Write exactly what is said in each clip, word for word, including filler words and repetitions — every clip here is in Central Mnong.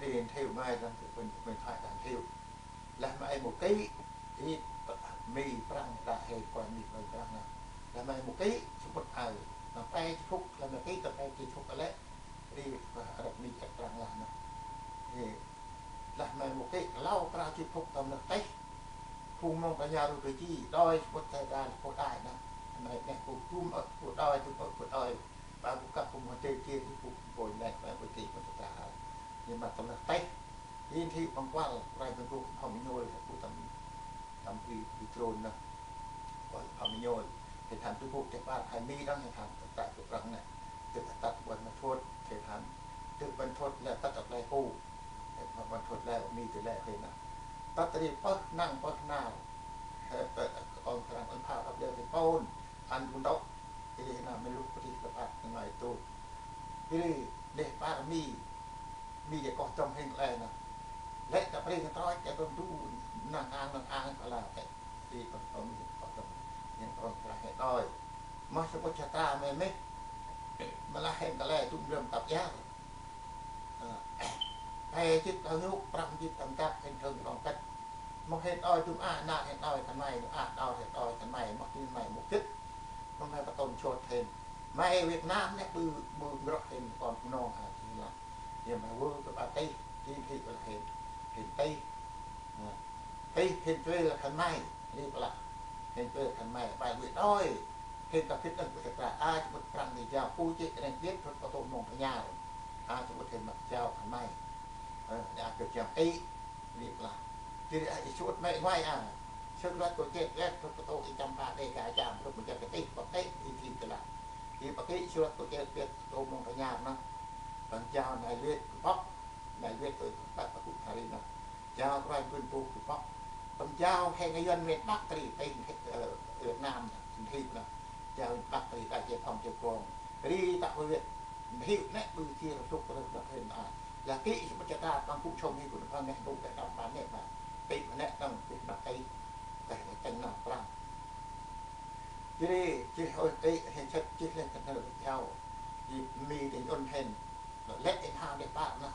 Ri ăn thiu mai dăng, ri ăn, ri ăn thoai dăng thiu. Lah ma ê mâu kĭ, i Mi Prăng đă hê, kuăl Mi Prăng nơh. Lah ma ê mâu kĭ, sŭt aơ. Nơh pe ji phŭk, lah ma kĭ, nơh pe ji phŭk lĕ. Ri, ơ, răp Mi ăt Prăng lah nơh. Ri, lah ma ê mâu kĭ, klâu prao ji phŭk tâm nơh têh. Phung mông ta nau ru kơ ji, đoi sŭt tê đa, phung đai nơh. Nai neh phung tum ơ, phung đoi, tum ơ, phung đoi. Ba phung kăp phung mâu tê tê, phung bôi neh, ba phung kĭ, phung ta. Ri ma tâm nơh têh. Ri ăn thiu păng kuăl, rai păng gŭ pham nhôl, gŭ tâm, tâm ri, ri trôn nơh. Kuăl pham nhôl. Hên hăn tu bôk têh bar hai Mi dăng, hên hăn tơ̆ tơ̆ tu Prăng nơh. Tơ̆ tơ̆ ƀon ma thuôt, hên hăn. Tơ̆ ƀon thuôt lĕ tơ̆ tơ̆ play pô. Hên ƀon thuôt lĕ Mi tơ̆ lĕ hên nơh. Tơ̆ ri pơh năng pơh nau. Hên tơ̆ ong Prăng ong phao ăp lĕ hên pôn. Ăn bu ntŭk. Ri hên nơh mê lŭk pơtih tơ̆ ƀă ngơi tôt. Ri neh bar Mi. Mi dê koh dŏng hên kăl e nơh. Lĕ ta prêng trôch, ta dŏng du, năng ang, năng ang, kăl e. Ri ta dŏng, ta dŏng, hên dŏng, ta hên đôi. Mâu sămƀŭt sa ta mê mê. Mâu lah hên kăl e, dŭm rơm tăp iăr. Ơ. Pe jêt ta nhŭk, Prăng jêt ta mdăk, hên thơng rŏng kăt. Mâu hên đôi dŭm a, nau hên đôi khân may, a đôi hên đôi khân may, mâu dŭm may mâu gĭt. Mâu may ta tôn chôt hên. May Việt Nam nê ƀư, ƀư ngroh hên kon Bunong a, hên lah. Hên may wơ kơ ba tih, tih hên kơ lah hên, hên tih. Nê. Tih hên chuê lah khân may, hên kơ lah. Hên chuê khân may, ba wĭ đôi. Hên ta phit đăng kơ ta, a, chŭt Prăng ni jao, pui chê, reng biêt, rŭt pa tô mông ta nau. A, chŭt hên măt jao khân may. Ơ, nê a kơ jao tih. Ri plah. Jêh ri a i sŭt mê ngoai a. Sŭt lăt kô chêt lĕ, sŭt kô tô i chăm pha đê ka chăm, sŭt mô chêt kơ tih, pơk tih, i tih kơ lăt. I pơk tih, sŭt lăt kô chêt lĕ, tô mông ta nau nơh. Păng jao nai luyet kơ pŏk, nai luyet kơ pŏk, pŏk kơ kŭ thari nơh. Jao kruanh bưn bôk kơ pŏk. Păng jao hên a yuăn miền Bắc ri, tênh, ơ, Việt Nam nơh, tênh hip nơh. Jao miền Bắc ri, đa chê phong chê kong. Ri ta Việt Hiu nê ƀư chia rơ sŭk rơ rơ hên a. Lah kĭ sŭ măt cha ta păng kŭ sông hi kŭ nê păng neh ntu kơ đăm ƀăn nê ƀă. Kĭ ma nê đăm kĭ ma kĭ. Keh ma chăng nau Prăng. Jêh ri, jêh ri hôi kĭ hên săt jêh lĕ kơ nơh jao. Jêh Mi dê nhŭn hên. Lĕ hên hao dê ƀă nơh.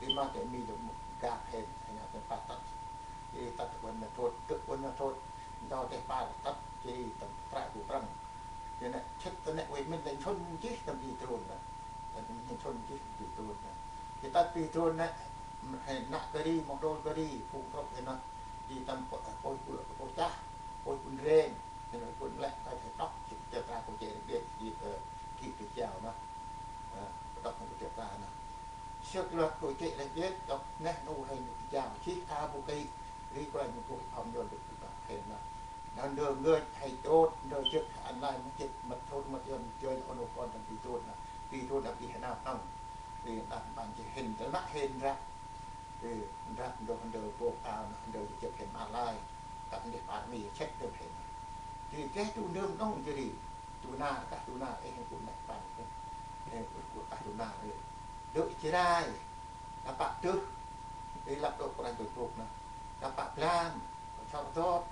Ri ma dê Mi dê mŭk gak hên. Hên hao dê ƀă tât. Jêh ri tât ƀuôn ma thôt. Tât ƀuôn ma thôt. Ndâo dê ƀă tât. Jêh ri tât trại bu Prăng. Jêh nê, chêt ta nê, Việt Minh lĕ nhŭn jêh tâm ri trôn nơh. Tâm ri nhŭn jêh ri trôn nơh. Jêh tât ri trôn nê, hên năk kơ ri, mông đôl kơ ri, phung trôk hên nơh. Jêh tâm pô, pô, pô, pô chah, pô pun rên, hên nơh pun lĕ, ta thê tŏk, jêh ta kô chê rê biêt, jêh, ơ, kĭ kơ jao nơh. Ơ, tŏk kô chê ta nơh. Sŭt lăt kô chê rê biêt, tŏk neh ntu hên kơ jao, jêh a bu kĭ, ri kruanh mô kô hên nhŭn dê kơ hên nơh. Nau ndơ ngơi, hay chôt, ndơ jêt, ăn lai mâu jêt, măt thôt, măt yuăn, jơi, ôn ôn kon tâm ri trôn nơh. Ri trôn nơh, ri hên nơh, nơh. Ri nơh, ƀăn jêh hên, tơ năk hên ră. Ri ră, ndơ, ndơ, bôk ao nơh, ndơ jêt hên mă lai. Tât ndeh ƀă Mi, chêt ndơ hên. Ri keh tu ndơm nơh, jêh ri. Tu nar, kah tu nar, ê, hên kŭ neh ƀăn. Ê, kŭ, kŭ, kah tu nar, ri. Dôk Jrai. Kah pă Dơh. Ri lăp dôk kruanh bưn bôk nơh. Kah pă Blan. Săr Dot,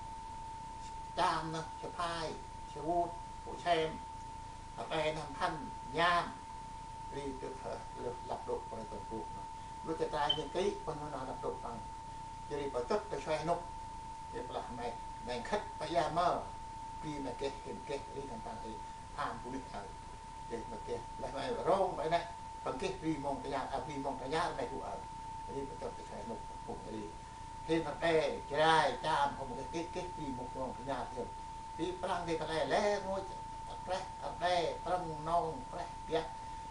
Cham nơh, Sa Phai, Sa Vut, Pô Sem, Rê nơh, Mphăn, Nham, ri tơ, ơ, lơh lăp dôk păng tơm bôk nơh. Lôch ta trai nhêng kĭ, păng nơh nơh lăp dôk păng. Jêh ri păng chŭt ta Suai Nŭk, ri plah may, may nkhât pa ia mơ, ri may geh, hên geh, ri nơh păng ri, pham bunuyh aơ. Geh may geh, lĕ may rong, may nê, Păng geh bri mông ta nau, a, bri mông ta nau nê gŭ aơ. Ri păng chŭt ta Suai Nŭk phung ri. Hên rđê, Jrai, Cham, phung geh, geh, geh bri mông, mông ta nau hên. Bri Prăng geh kăl e lĕ rngôch, Preh, rđê, Prăng, Nong, Preh, Biăt.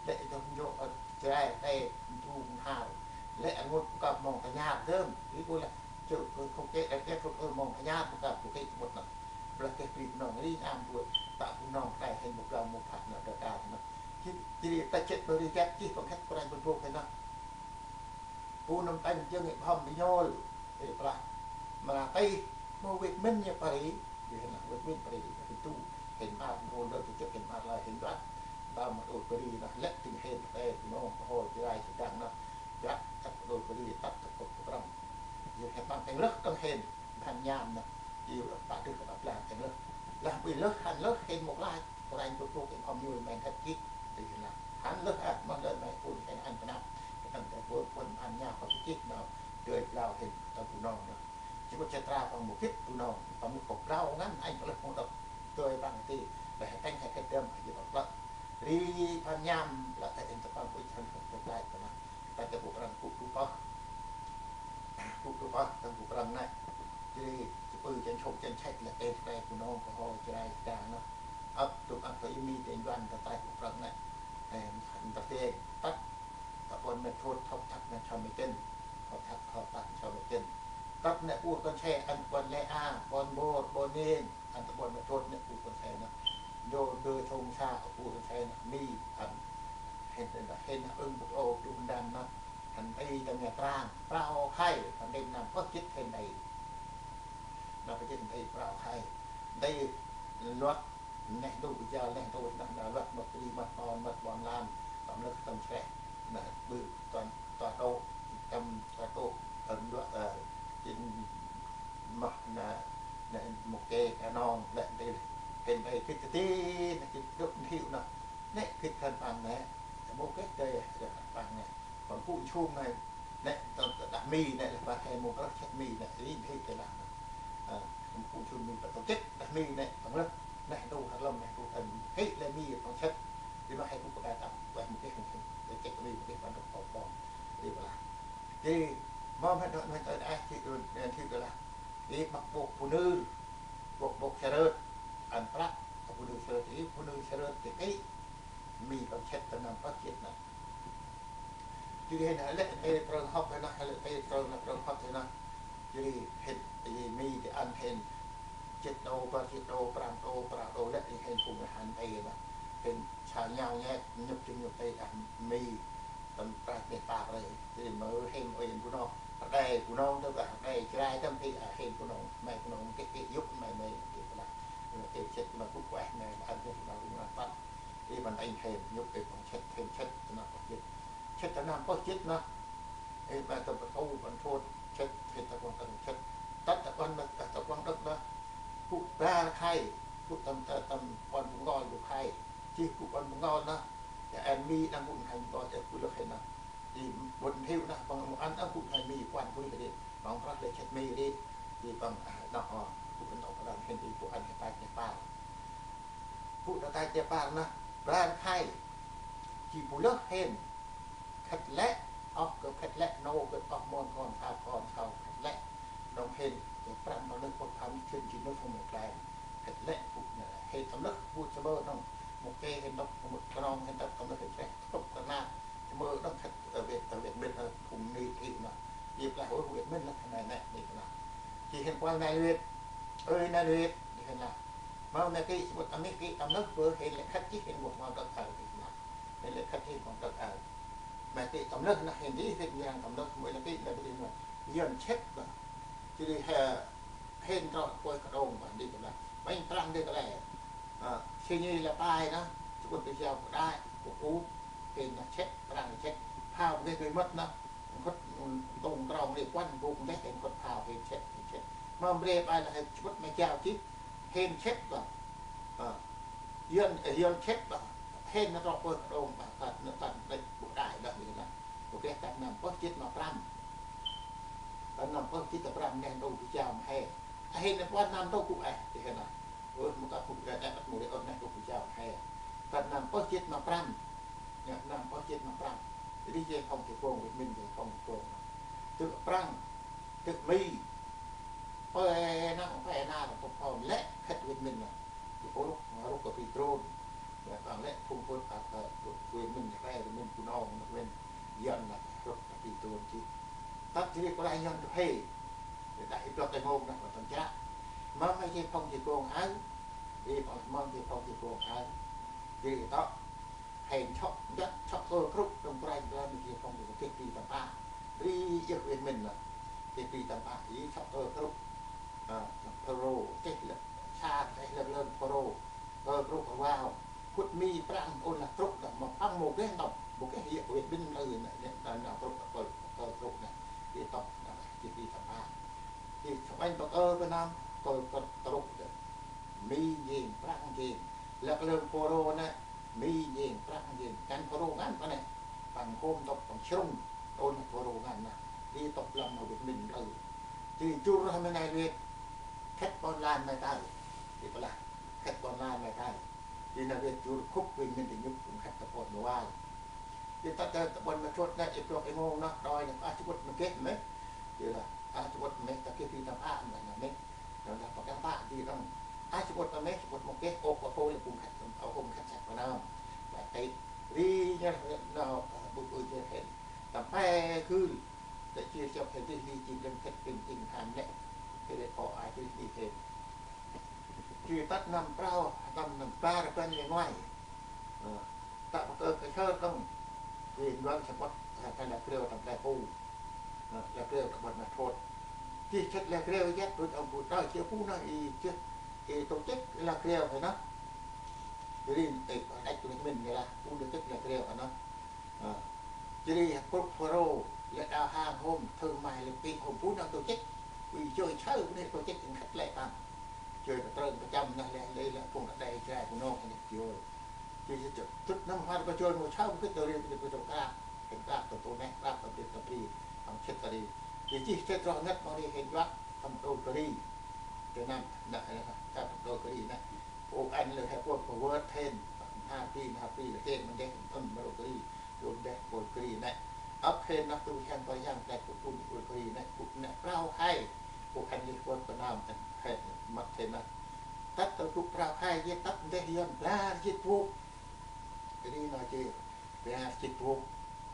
Lĕ dơm njô, ơ, Jrai, rđê, Ndru, Nhar. Lĕ rngôch bu kăp mông ta nau dơm. Ri gŭ lĕ, chŭ, kŭ, kŭ, kê, lĕ, kê, kŭ, kŭ, mông ta nau bu kăp, kŭ, kê, kŭ, mŭt nơh. Blah geh bri Bunong ri, Nham bu, ta Bunong, rđê, hên bu kăp, mông phak nơh, đa, đa, nơh. Jêh, jêh ri ta chêt bơh ri jăk jêh păng khât kruanh bưn bôk hên nơh. Bu nơm tanh jêng i bhŏm bi nhôl. Ê plah. Mra tih. Mâu Việt Minh nhơ pa ri. Jêh hên nơh Việt Minh pa ri. Hên tu. Hên măt mâu ndơ tu chêt hên măt lơi hên ƀlăk. Ba mâu đôl pa ri nơh lĕ tĭng hên. Ê, Bunong, Kơho, Jrai, Sêdang nơh. Jăk, tât đôl pa ri, tât tât kŭp kŭp răm. Jêh hên păng tĭng lơh tĭng hên. Mphăn Nham nơh, jêh ri pă Dơh, pă Blang tĭng lơh. Lah bri lơh, hăn lơh, hên mâu klach, kruanh bưn bôk, hên khŏm nhôl, may nkhât gĭt, jêh ri lah. Hăn lơh, a, mâu lơh, may pun, hên ăn knap, kơtang kơ bôk, pun mphăn Nham, khŏm Jêh nau dơi blao hên tâm Bunong nơh. Jêh mŭt jêh tra păng mâu gĭt Bunong, păng mŭt kŏ blao ngăn anh păng lĕ mâu đŏk dơi păng ti, lĕ he têng he khĭt dơm, he jêh păng plơ̆. Ri păng nham, lĕ he hên tâm păng ŭch hăn hŏk tơklaih păng nơh. Ta jêh bu prăng gŭ du pơh. Gŭ du pơh, tâm bu prăng nĕ. Jêh ri, jêh pư jêng sông jêng săch lĕ ê, tơklaih Bunong kơ hŏ Jrai Jra nơh. Ăp, tŭm ăp tơ i mi têng Yuăn ta tay bu prăng nĕ. Ê, ta têng, tât. Ta ƀon mĕt rhut, thŏk thăk nĕ chau mĕt chên. Thŏk thăk, thŏk thăk chau mĕt chên. Tât nĕ ur kon se, ăn ƀon Lê A, ƀon Bôr, ƀon Nin, ăn ta ƀon mĕt rhut nĕ ur kon se nơh. Dô dơi thông sa, ur kon se nơh, mi, ăn. Hên, hên, hên, ưng bŭk ô, dŭm đan nơh. Hên đei ta Nha Trang, prao khay, hên đei năm pơh jêt hên đei. Năm pơh jêt hên đei prao khay. Đei luăt, neh ntu bu jao, neh ntu nơh, nơh luăt mât ri, mât ƀon, mât ƀon lan, tâm lơh tâm sreh, nơh ƀư tuan, tuan đô, tâm tuan đô, tâm luăt, ơ, jêng mât nơh, nơh mŭk kê, kanong, lĕ ntil, hên đei gĭt tơ ti, nơh gĭt dŭk nhiu nơh, nĕ gĭt khân păng nĕ, mâu gĭt dơi, dơi khân păng nĕ, păng gŭ nsum nĕ, nĕ, ta, ta đah mi nĕ, lĕ ba he mâu brah chet mi nĕ, ri nhiu tê lah nơh. Ơ, gŭ nsum mi păng tông chet, đah mi nĕ, păng lơh, neh ntu hăk lăm, neh ntu hăk lăm, hê lĕ mi păng chet, ri ma he gŭ kơ ba tăm, ba mâu gĭt hên hên, lĕ chet mi mâu gĭt păng dôk pâu pông, ri ba lah. Jêh ri, mâm he nơh, nơh, nơh, eh, jêh ri, eh, jêh ri lah. Ri mâk bôk bu nư, bôk, bôk sarơt, ăn prăk, bu nư sarơt, ri bu nư sarơt, jêh ri, mi păng chet ta năm pơh jêt nơh. Jêh ri hên lĕ ê prơng hŏk hên nơh, lĕ ê prơng nơh prơng hŏk hên nơh. Jêh ri hên, ê mi di ăn hên jêt đô, bar jêt đô, prăm đô, prao đô lĕ ri hên phung hăn ê nơh. Hên sa nhao nhêt, nhŭp jŭm nhŭp ê đah mi, tâm prăk neh păr ri. Jêh ri mơ hên ơi Bunong, rđê Bunong tơ bah rđê Jrai tâm ê, a, hên Bunong, may Bunong kê kê yŭk may may kê pơlah. Ê jêt ma gŭ kueh may ăn jêt ma gŭ năp păr. Ri păng đêng hên, nhŭp ê păng chet, hên chet, nơh păng chet. Chet ta năm pơh jêt nơh. Ê, ma ta pơtô păng thôt, chet, chet ta kuŏng đŏk chet. Tât ta kuŏng đŏk, ta kuŏng đŏk nơh. Gŭ bar khay, gŭ tâm, ta, tâm kuŏng bu ngol gŭ khay. Jêh gŭ kuŏng bu ngol nơh. Ya ăn mi đăng gŭ hanh ngol, ya gŭ lơh hên nơh. Jêh ƀon nhiu nơh, păng mâu ăn, ăn gŭ hanh mi kuŏng bu lơh hên. Păng prăk lĕ chet mi ri. Jêh păng, a, nơh, o, gŭ ăn ôk păng hên ri, gŭ ăn hên tach neh păr. Gŭ ta tach neh păr nơh, bar khay. Jêh bu lơh hên. Khât lĕ, oh kơ khât lĕ, nô kơ oh mon kon, sa kon, sa khât lĕ. Nông hên, kơ prăm nô nơh pơk pham chun jêh nơh phung mê klai. Khât lĕ, bu, hên tâm lơh, bu samơ nông, mŭk kê hên đŏk, mŭk knong hên đŏk, tâm lơh hên sreh, tŭp kơ nơh. Samơ đŏk khât, ơ, Việt, ơ, Việt Minh, ơ, phung ni kri nơh. Việt lah, ơ, Việt Minh lah, nai, nai, ni nơh. Jêh hên kuăl nai Việt, ơi nai Việt, jêh hên lah. Mâu nai kri, samơ tâm ni kri, tâm lơh, bơ hên lĕ khât jêh hên mŭk mâu đŏk thơ, jêh hên lah. Hên lĕ khât hên kŏng đŏk a. Mâu tĭ tâm lơh nơh hên dih, hên yang tâm lơh, mâu lĕ tĭ nơh dih nơh. Yơn chĕt bah. Jêh ri he, hên trŏ pôi kơ đŏng bah dih kơ lah. Mâu prăng dih kơ lĕ. A, si nhi lĕ pai nơh, chukut dih yau kơ đai, kơ u. Hên nơh chĕt, prăng chĕt. Phao dih dih mât nơh. Khŭt, ntŭng trong dih kuăn, bŭk dih hên khŭt phao, hên chĕt, hên chĕt. Mâu bre pai lah hên chukut mâu yau chih. Hên chĕt bah. A. Yơn, yơn chĕt bah, hên nơh trŏ pơh kơ đŏng bah, tât nơh tât đĕch bu đai đah ni nơh. Bơ geh tât năm pơh jêt ma prăm. Tât năm pơh jêt ma prăm neh ntu bu jao ma he. A hên nơh puăn năm ntu bu eh, jêh hên nơh. Ơ, mâu tât bu đai đĕch mâu rê ơ neh ntu bu jao ma he. Tât năm pơh jêt ma prăm. Nơh, năm pơh jêt ma prăm. Jêh ri jêng hŏng jêng kông, Việt Minh jêng hŏng jêng kông. Tơ̆ Prăng, tơ̆ Mi. Pơ nơh, pơ nơh, tơ̆ phôn lĕ khât Việt Minh nơh. Jêh pô rŭk, rŭk kơ pi drôn. Lĕ păng lĕ phung pơt, a, a, Việt Minh, Jrai, Việt Minh, Bunong, Việt Minh, Yuăn nơh, rŭk kơ pi drôn jêh. Tât jêh ri kơt lah Yuăn tơ hê. Lĕ đah i blŏk đah ngôk nơh, ma tâm chă. Mâm ma jêh phung jêh kông aơ. Ê, păng mâm jêh phung jêh kông aơ. Jêh ri tŏ. Hên chŏk, jăk chŏk ơ krŭ, tơm kôranh, kôranh, jêh phung jêh kông keh pi tâm pă. Ri yơh Việt Minh nơh. Keh pi tâm pă, ê chŏk ơ krŭ. A, Pharaoh, keh lĕ, sa, keh lĕ lơn Pharaoh, ơ, krŭ rvao, khŭt Mi Prăng ôn lah krŭ đah, ma Prăng mâu geh ntŭk, mâu geh yơh Việt Minh lơ nơh, nơh, nơh, krŭ, ơ, ơ, krŭ nơh, jêh tŏk, nơh, jêh jêh tŏk nơh. Jêh chŏk anh tŏk ơ Việt Nam, ơ, ơ, krŭ đah. Mi jêng, Prăng jêng, lĕ lơn Pharaoh nơh, Mi jêng, Prăng jêng, ngăn Pharaoh ngăn pa nơh, păng hôm ntŭk, păng srŭng, ôn lah Pharaoh ngăn nơh. Ri tŭp lăm ma Việt Minh lơ. Jêh ri jŭr rah ma nai Việt. Khât ƀon lan ma tay. Ri plah. Khât ƀon lan ma tay. Ri nai Việt jŭr khŭp Việt Minh ti nhŭp phung khât ta ƀon ma wai. Ri ta ta ta ƀon ma trôt nai i blok i ngông nơh đoi nơh. Ah, chŭt ma geh meh. Ri lah. Ah, chŭt meh ta geh ri ta pă meh nơh meh. Nơh ta pă kăng pă ri đŏng. Ah, chŭt ma meh, chŭt ma geh ôp ôp ôp phung khât, ôp phung khât săk pa nơm. Ba tê. Ri nhah nơh, ah, bu bu nhah hên. Tâm pe gưl. Tê jêh chok hên dih li jêng lĕ khât pin ing han nĕ. Hên lĕ pô ai dih li hên. Jêh tât năm prao, năm năm bar rbăn lĕ ngoai. Ơ, ta bơ kơ kơ sơr đŏng. Jêh nduan sa păt, ơ, ta lĕ kreo tâm lĕ pô. Ơ, lĕ kreo tâm băt ma trôt. Jêh chĕt lĕ kreo jêh, bơ̆t ŏng bơ̆t đao, jêh pô nơh i, jêh, i tổ chức lĕ kreo hên nơh. Jêh ri, ê, đăch lĕ mĭn nê lah, pô tổ chức lĕ kreo hên nơh. Ơ. Jêh ri hơp kŭp pharo, lĕ đao hang hôm, thương mại lĕ pĭ hôm, pô nơh tổ chức. Ui, joi chau, pô nơh tổ chức, ing khât lĕ păng. Joi ta trơn ta chăm nơh lĕ, lĕ, lĕ, phung ta đei, jrai, phung nông, nê, joi. Jêh ri, jêh, tŭt năm har ba joi, mâu chau, kŭt ta ri, kŭt ta ri, kŭt ta ri, krap, hên krap, ta tô neh, krap, ta bri, ta bri, păng chĕt ta ri. Jêh, jêh, chĕt roh ngăt, păng ri, hên krap, păng đô ta ri. Jêh năm, nă, nă, ta păng đô ta ri, nă. Pô ăn lĕ he pô pô wơt hên, har pi, har pi, lĕ hên mân deh, ŭn mơ rô kri, rô deh pô kri nĕ. Ăp hên nă tu hiăng pơ hiăng tĕk pô pun pô kri nĕ, pô nĕ prao hai, pô ăn lĕ pô pơ nam ăn hên măt hên nă. Tât tơ pô prao hai, yê tât deh yon blar yê pô. Ri nă jêh, blar yê pô,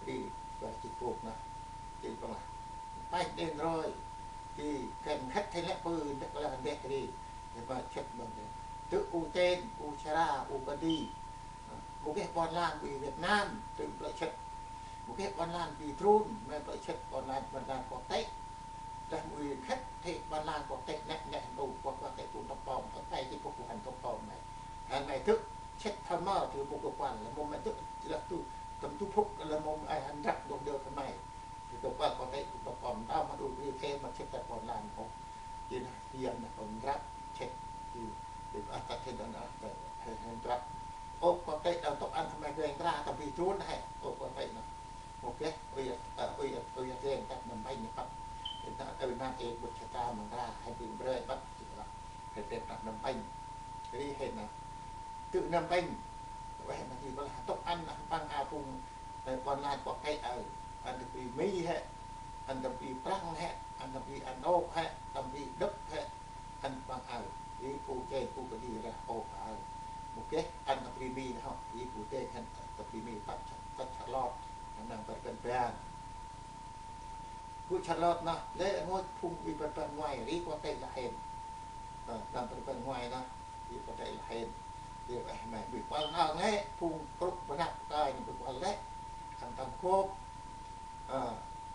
ri blar yê pô nă. Jêh păng lah. Pach đen roi. Ti khen khât thei lĕ pư ndek lah ndek ri. Ndek ma chĕt băng ndek. Tŭ u Chên, u Sara, u Kadi. Mâu geh ƀon lan ƀư Việt Nam, tŭ plơ̆ chĕt. Mâu geh ƀon lan ƀư Drôn, mâu plơ̆ chĕt ƀon lan, ƀon lan quốc tế. Dah mâu khât thei ƀon lan quốc tế nĕ, nĕ tŭ quốc, quốc tế tŭ tŏp pom, tŏp pay ti pŭk hăn tŏp pom nai. Hăn nai tŭ chĕt thăm mơ, tŭ mâu geh ƀon lan, mâu mă tŭ, lah tŭ, tâm tŭ pŭk lah mâu ai hăn răp dôh dơ khân may. Thì tôi qua có thể cũng có còn đau mà đủ cái thế mà chết tại còn làm không. Thì là hiền là còn grab chết. Thì thì bắt tật thì nó nó phải hay hay grab. Ô có thể đào tốc ăn thằng mày quen ra tao bị trốn hay. Ô có thể nó. Một cái ôi ôi ôi cái tắt nằm bánh nó bắt. Thì nó ơi nó ê bột chả ta mà ra hay bị brơi bắt thì nó phải đẹp đặt nằm bánh. Cái đi hay nó. Tŭ năm bênh, ueh ma di bơ lah tŭk ăn nă păng a phung, ơ, ƀon lan quốc tế ơ, ăn tâm bri Mi hĕ, ăn tâm bri Prăng hĕ, ăn tâm bri Anh ôk hĕ, tâm bri Đức hĕ, ăn păng ơ, i pô Chên pô Kadi rah ôk ơ. Mâu geh ăn tâm bri Mi nă hŏ, i pô Chên hăn tâm bri Mi tât, tât Charlotte, hăn nâng bơr bơ̆n bang. Pô Charlotte nă, lĕ ngôch phung ƀư bơr bang ngoai, ri quốc tế lah hên. Ơ, tâm bơr bang ngoai nă, ri quốc tế lah hên. Ri, ơ, mê, ƀư kuăl nă, lĕ phung krŭk bơnăk kai nă, ƀư kuăl lĕ. Ăn tâm kôp. Ơ,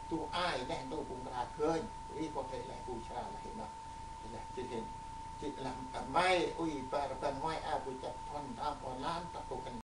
tŭ ai nĕ, tŭ phung kra kơnh, ri quốc tế lah pô Chara lah hên nă. Lah, jêh hên. Jêh lah, ơ, mê, ui, bơr bang ngoai, a, ƀư chăp thon, tâm ƀon lan, tât tŭ ăn